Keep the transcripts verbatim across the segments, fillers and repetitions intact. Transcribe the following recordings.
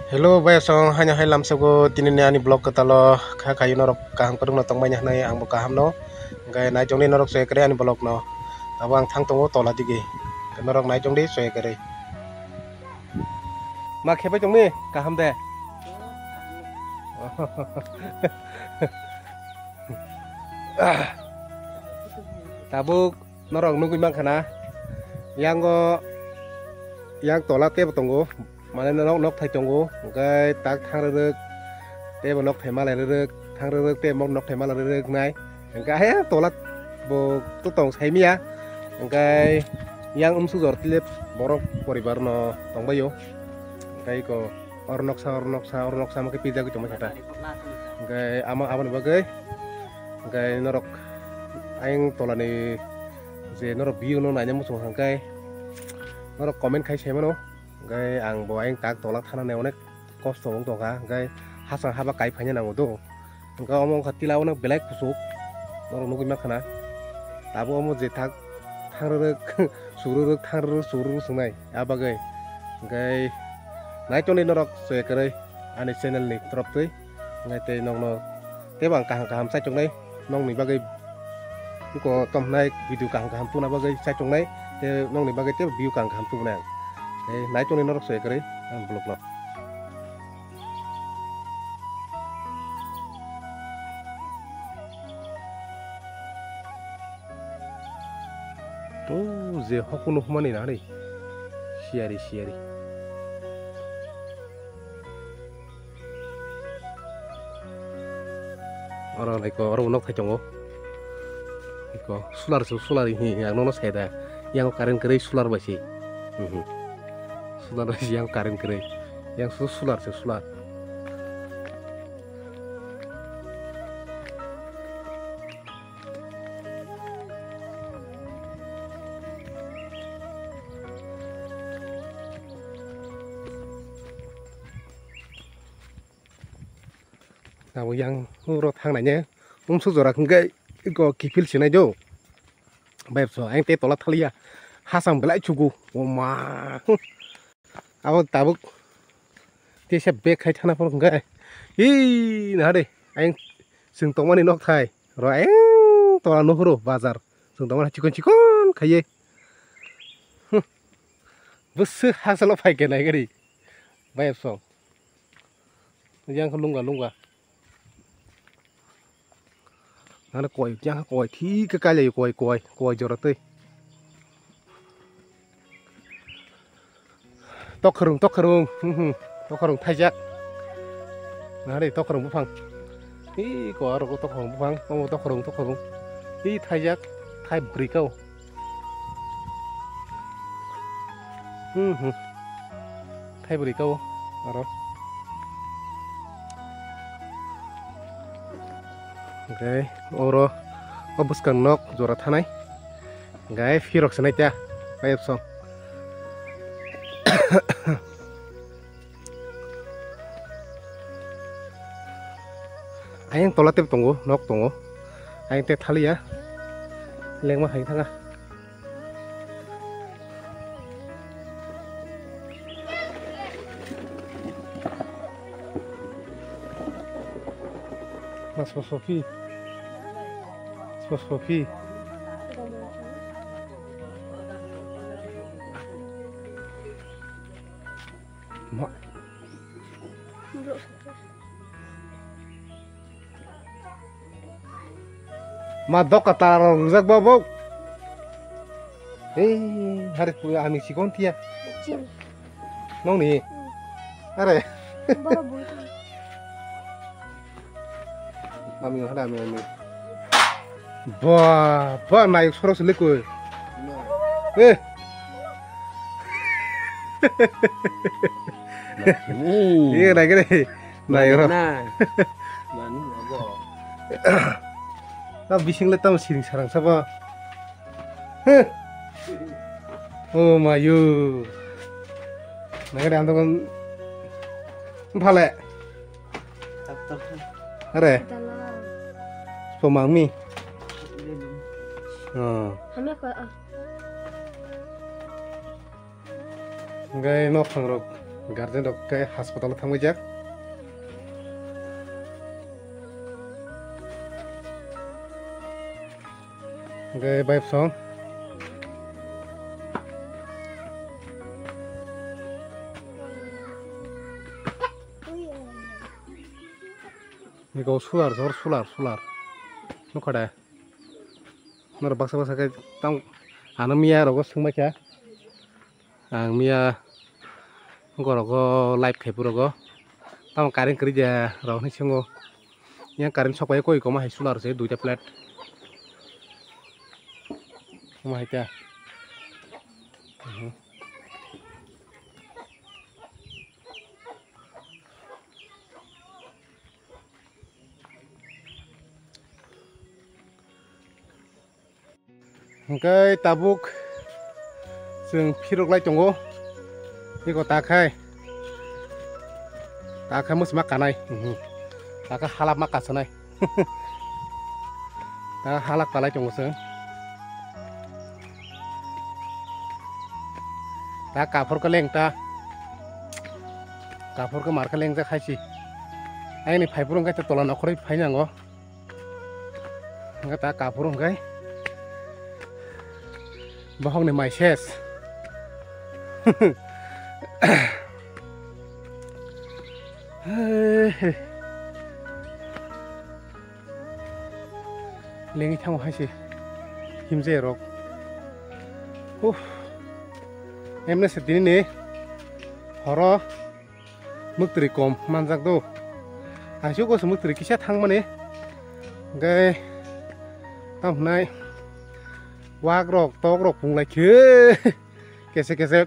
Hello, bai song, haino hai lamsogo, tini ni ani vlog kwtalo kha khayo norok kaham kwrwngno tongmani hwnwi ang bo kaham no. Hwnkhe naichongni norok se kwrwi ani vlog no. Abo ang thang tongo tola digi. Norok naichongdi se kwrwi. Ma khe bai tongni kaham de. Tabuk norok nugwi mankha na, yango, yang tola tebo tongo, mane nok, nok thai tongo, hwnkhe tak thang rwrwk, tebo nok thai malai rwrwk, thang rwrwk tebo nok thai malai rwrwk nai, hwnkhe ayang tola bo to tong saimiya, hwnkhe yang umsuk jor tile borok poribar no tongbaio, hwnkhe iko oro noksa, oro noksa, oro noksa hwnkhe pijagwi tongma khe ta, hwnkhe ama aboni bagwi, hwnkhe norok ayang tolani je norok view no naina muchung hwnkhe norok comment khai sai mano. Hwnkhe ang bo ayang tak tola thanani onek kosto wng tongkha, hwnkhe hasang haba kai phaina nango do. Hwnkhe omo wngkha tila onek belai kuchuk, norok nugwi mankha na. Tabuk omo je thak thang rwrwk, sur rwrwk, thang rwrwk, sur rwrwk swngnai, a bagwi. Hwnkhe naichongni norok se kwrwi ani channel ni torop twi. Hwnkhe tei nokno teibo ang kaham kaham chaichoknai, nokni bagwi iko tongkhnai video kaham kaham tubuna bagwi chaichoknai, tei nokni bagwi teibo view kaham kaham tubunai ang. Tei naichongni norok se kwrwi ang vlog no. To je hokno humani nari. Siyari, siyari. Oro naiko, oro bo nok thai tongo. Iko, solar se, solar hi, ang nono sai da. Yang current kwrwi solar bai se. Mhm. Solar bai se, yang current kwrwi. Yang so-, solar se, solar. Abo yang oro thang nai ne, umsuk jora hwnkhe iko kiphil se nai do. Bai bwswk, ayang tei tola thaliya. Hasang belai chugu. O ma. Abo tabuk tisa bag khai thana phano hwnkhe. Hi, naha de. Ayang chwng tongmani nok thai. Ro ayang tola nuhuru bazar. Chwng tongmani chikon chikon khaiye. Hmm. Bwswk hasalo phai khe nai gari. Bai bwswk. Yang khe lungga lungga. Nana koi, yang koi, thik khe kailai koi, koi, koi jora twi. Tokharung, tokharung, hmm, hmm, tokharung thaijak. Nari tokharung buphang. Hi ko aro ko tokharung buphang, omo tokharung, tokharung. Hi thaijak, thai bwrwi kao. Hmm, hmm. Thai bwrwi kao aro. Hwnkhe oro o bwskang nok jora thanai. Hwnkhe phirok se nai ta. Pai song. Ayang tola tep tongo, nok tongo. Ayang te thaliya. Lengma hai thanga. Mas mas sofi. Mas mas sofi. Ma. Ma doka tara rok rijak bo bo. Ei, hari pu ami sikon tiya. Chin. Nong ni. Hmm. Are. Boro bui. Ami hada ami ami. Ba, ba, nayok sorok se lekoi. Eh. Iya, nai kene. Nayok. Na. Nani abo. Ta bising le tam siring sarang saba. Heh. Oh, mayu. Nai kene andong phale. Are. Pomang mi. Oh. Hame ko, ah. Hwnkhe nokhang rok Guardian rok khe hospital thangwi jak. Hwnkhe bai bwsong. Niko solar, jor solar, solar. Nukha de. Norok baksa baksa khe tang ano miya rogo swngbaikha. Ang miya gorogo live khai phurogo. Tamo current kwrwi de rok hinwi swngo. Yang current sok pai koi koma hai solar se duita plate. Koma hai ta. Mhm. Hwnkhe tabuk chwng phirok lai tongo. Eko ta khai, ta khai mwsma kanai. Mhm. Ta khe halap ma kasanai. Ta halak kalai tongo chwng. Ta kaphor khe leng ta. Kaphor khe mar khe lengjak hai si. Aini phaiphuru hwnkhe ta tola nokhorwi phainango. Hwnkhe ta kaphuru hwnkhe bohokni mai ses. Lengwi thango hai se himjai rok. Uff. Emne se tini ni horo mwktwi kom manjak do. Asuk o se mwktwi kisa thangmani. Hwnkhe tamo hwnai wak rok tok rok punglai khe kese kese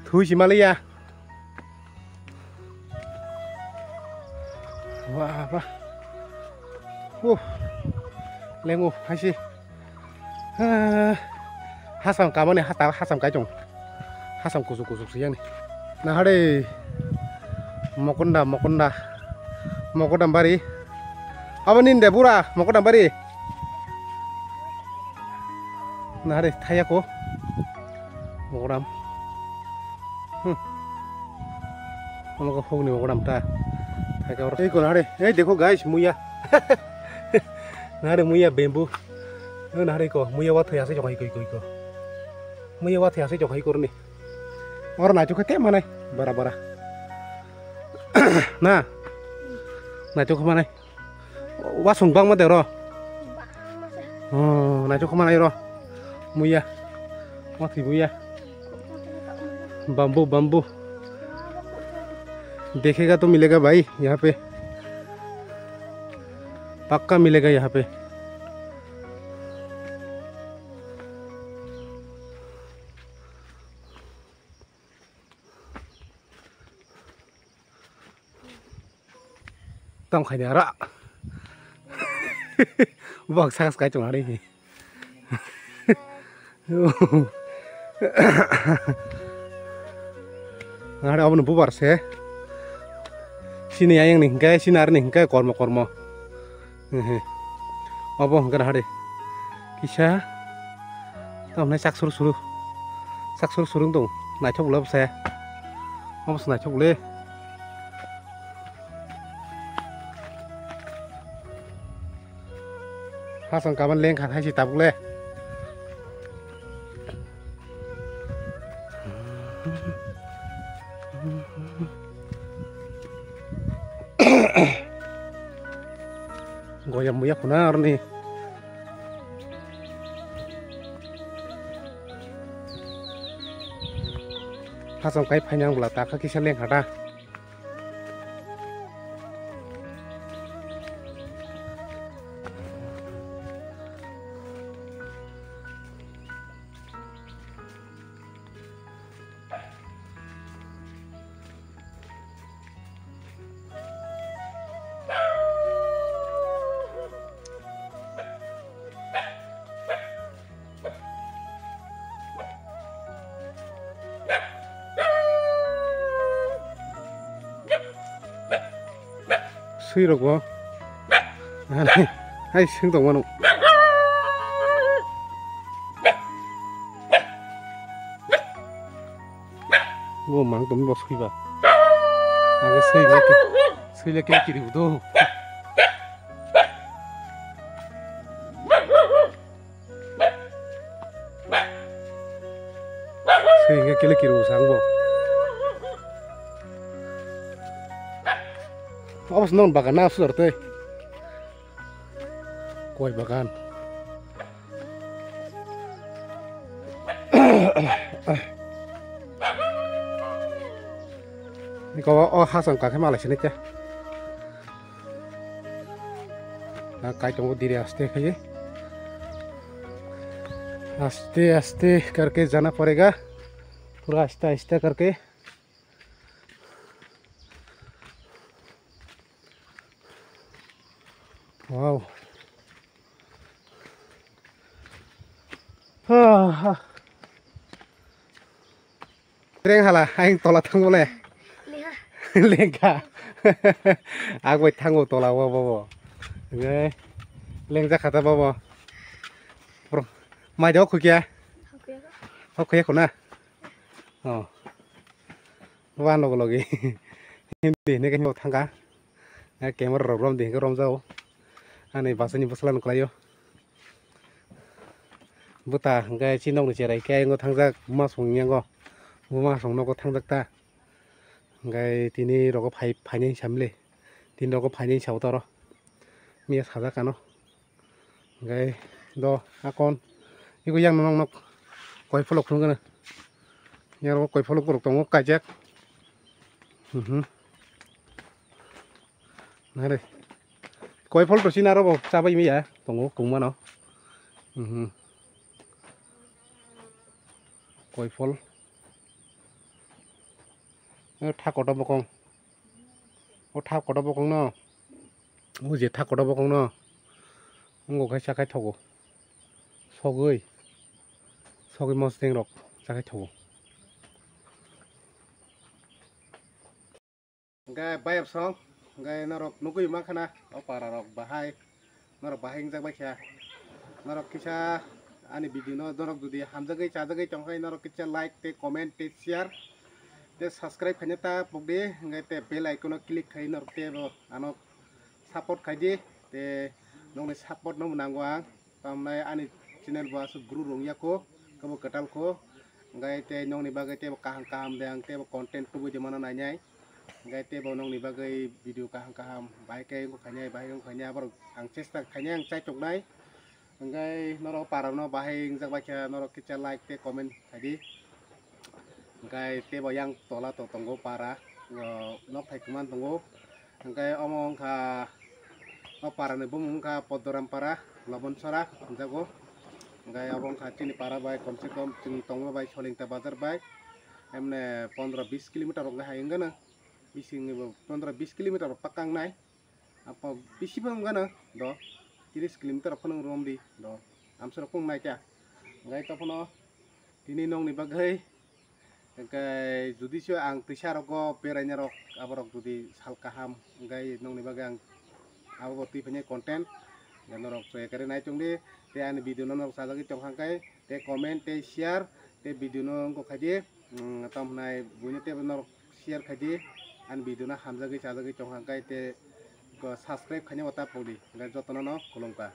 thui si maliya. Wah, wah. Huh. Lengo, hai si. Ah, hasam kamani hata hasam kai tong. Hasam kusuk kusuk siyang ni. Nahare. Mokonda, mokonda. Mokonda bari. Abo ninde bura, mokonda bari. Nahare, thaya ko. Mokoram. Hmm. Omo khe hukni mokoram ta. Thai ka oro. Ei ko nahare. Ei dekho guys, muya. Nahare muya bamboo. Ei nahare ko, muya wa thaya se jok hai koi koi ko. Muya wa thaya se jok hai korni. Oro naitok khe te manai. Bara bara. Na. Naitok khe manai. Wasung bangma de ro. Oh, naitok khe manai ro. Muya. Wathwi muya. Bamboo, bamboo. देखेगा तो मिलेगा भाई यहाँ पे, पक्का मिलेगा यहाँ पे। Tamo khaini ara. Bok sakas kai tong ari. Ari obo ni bubar se. Sini ayang ni hingkai, sini ari ni hingkai kormo kormo. Hehe. Obo hwnkhe nahari. Kisa. Tamo hwnai chak suru suru. Chak suru suru wng tong. Naithok le bwsaya. Obo se naithok le. Hasong kaban lengkha thaisi tabuk le. Goyam muya khuna arni. Hasong kai phainang bwla takha kisa lengkha da. Swi rok bo. Hai, hai, swng tong mano. O mang tong bo sui ba. Ang sui le ke, sui le ke kiri do. Sui le ke kiri sang bo. Abos non bagan na sur te. Koi bagan. Iko o hasam kakhe malai sini khe. Na kai tongo dire aste khe. Aste aste karke jana padega. Pura aste aste karke. Wow. Ha, ha. Reng hala, aing tola thango le. Lengha. Lengha. Agoi thango tola bo, bo, bo. Nge, lengja khata bo, bo. Bro, mai do khukya. Khukya ko. Khukya ko na. Oh. Wa no logi. Hindi ne kan thangka. Camera rok rom di, rom jao. Ani basani basala no kalayo. Buta hingke chinok ni cherai khe ayongo thangjak buma song yango. Buma song nogo thangjak ta. Hingke tini rogo phai, phainai samle. Tini rogo phainai sao toro. Miya sajak ano. Hingke do akon. Iko yang nong nok. Koi pholok phunukgana. Yang rogo koi pholok borok tongo kaijak. Mhm. Nare. Koi phol to sinaro bo chabai miya tongo kungmano. Mhm. Koi phol. O thak kotor bokong. O thak kotor bokong no. O je thak kotor bokong no. Ongo khai chakhai thogo. Sogwi. Sogwi mosdeng rok chakhai thogo. Hingke bayap song, hingke norok nugui mankha na, o para rok bahai, norok bahai wngjak baikha. Norok kisa ani video no norok jodi hamjagwi chajagwi tongkha, norok kisa like tei comment tei share tei subscribe khaina ta pokdi, hingke tei bell icon o click khai norok tei bo ano support khaidi, tei nokni support no nango ang. Tamnai ani channel bo aswk guru rong ya kho, kebo kwtal kho. Hingkai tei nokni bagwi teibo kaham kaham de ang teibo content tubui de mano nainai. Hingkai teibo nokni bagwi video kaham kaham bahai khe wngkha khainai, bahai wngkha khainai, aborok ang chesta khainai, ang chaitok nai. Hingkai norok para no bahai wngjak bai khe norok kisa like tei comment khaidi. Hingkai teibo yang tola to tongo para, o, nok thai kwman tongo. Hingke omo wngkha o para ni bumung wngkha Podoram para, Lobonsora hwnjago. Hingke obo wngkha chini para bai komse kom chwng tongma bai Solingta bazar bai emne pondro bis kilometer rok hai wngkha na, bisingni bo pondro bis kilometer rok pakka wngnai. Apo bisi bo wngkha na do, tiris kilometer rok phano romdi do, amsoro kung naikha. Hingke tophono tini nokni bagwi Hingke jodi se ang twisa rogo beraina rok aborok jodi sal kaham hingke nokni bagwi ang abo bo twi phainai content. Hingke norok soya kare nai tongdi tei ani video no norok sajagwi tongkha hingke tei comment tei share tei video no wngkok khaidi, mm, tamo hwnai buino teibo norok share khaidi ani video no hamjagwi chajagwi tongkha hingke tei subscribe khaina bo ta pokdi hingke jotono no khulumkha.